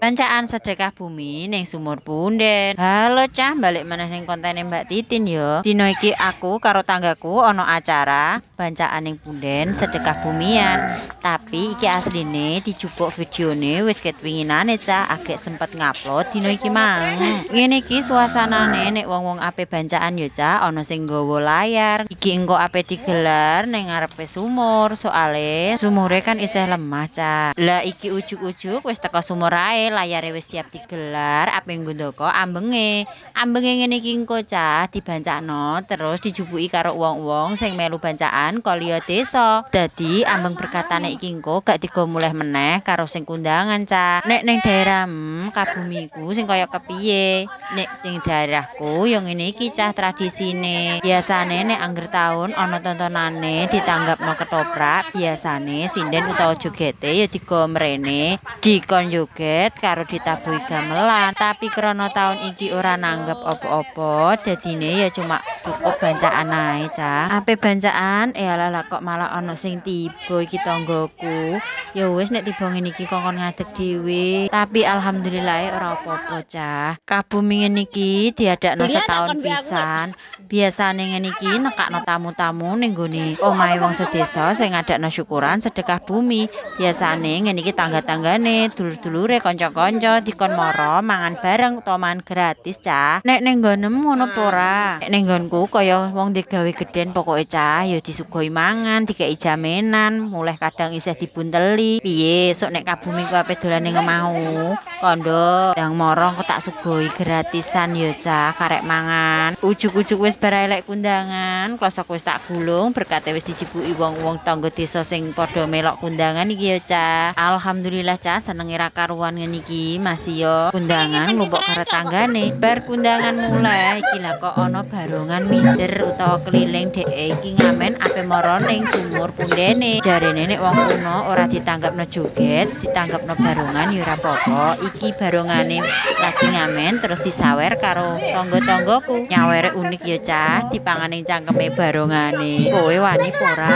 Bancaan sedekah bumi ning sumur punden. Halo cah, balik meneh ning kontene Mbak Titin yo. Dino iki aku karo tanggaku ana acara bancaan ning punden sedekah bumian. Tapi iki asline dijupuk videone wis ket winginane, cah, agek sempet ngupload dino iki mang. Ngene iki suasanane nek wong-wong ape bancaan yo, cah, ana sing nggawa layar. Iki engko ape digelar ning ngarepe sumur, soale sumure kan isih lemah, cah. Lah, iki ujug-ujug wis teko sumur ae, layare wis siap digelar, ape nggo ndoko ambenge. Ambenge ngene iki engko, cah, dibancakno terus dijupuki karo wong-wong sing melu bancaan ko liya desa. Dadi ambeng berkatane iki engko gak digawa mulih meneh karo sing kundangan, cah. Nek ning daerah kabumiku sing kaya kepiye? Nek ning daerahku yo ngene iki, cah, tradisine. Biasane nek angger taun ana tontonane ditanggapno ketoprak, biasane sinden utawa jogete ya digawa mrene, dikon joget karo ditabuhi gamelan. Tapi krana taun iki ora nanggep apa-apa, dadine ya cuma cukup bancaan ae, cah. Ape bancaan, eh alah lah, kok malah ana sing tiba iki, tanggaku. Ya wis, nek tiba ngene iki kongkon ngadeg dhewe. Tapi alhamdulillah ora apa-apa, cah. Kabumi ngene iki diadakno setahun pisan. Biasane ngene iki nekakno tamu-tamu ning gone omahe wong sedesa sing ngadakno syukuran sedekah bumi. Biasane ngene iki tangga-tanggane, dulur-dulure, kanca-kanca dikon mara mangan bareng utawa mangan gratis, cah. Nek ning nggonemu ngono apa ora? Nek ning nggonku kaya wong digawe gedhen pokoke, cah, ya disuguhi mangan, dikeki jamenan, mulih kadang isih dibunteli. Piye, sok nek kabumi ku ape dolan ning omahku, kandha ndang mara, engko tak suguhi gratisan ya, cah, karek mangan. Ujug-ujug wis bar elek kundangan, klosok wis tak gulung, berkate wis dijipuki wong-wong tangga desa sing padha melok kundangan iki ya, cah. Alhamdulillah, cah, senenge ra karuan ngene iki, masih yo kundangan nglumpuk karo tanggane. Bar kundangan mulai iki lah kok ana barongan minder utawa keliling, dhek iki ngamen ape mara ning sumur pundene. Jarene nek wong kuno ora ditanggapno joget, ditanggapno barongan ya ora apa-apa. Iki barongane lagi ngamen terus disawer karo tangga-tanggaku. Nyawere unik ya, cah, dipangan ning cangkeme barongane. Kowe wani apa ora?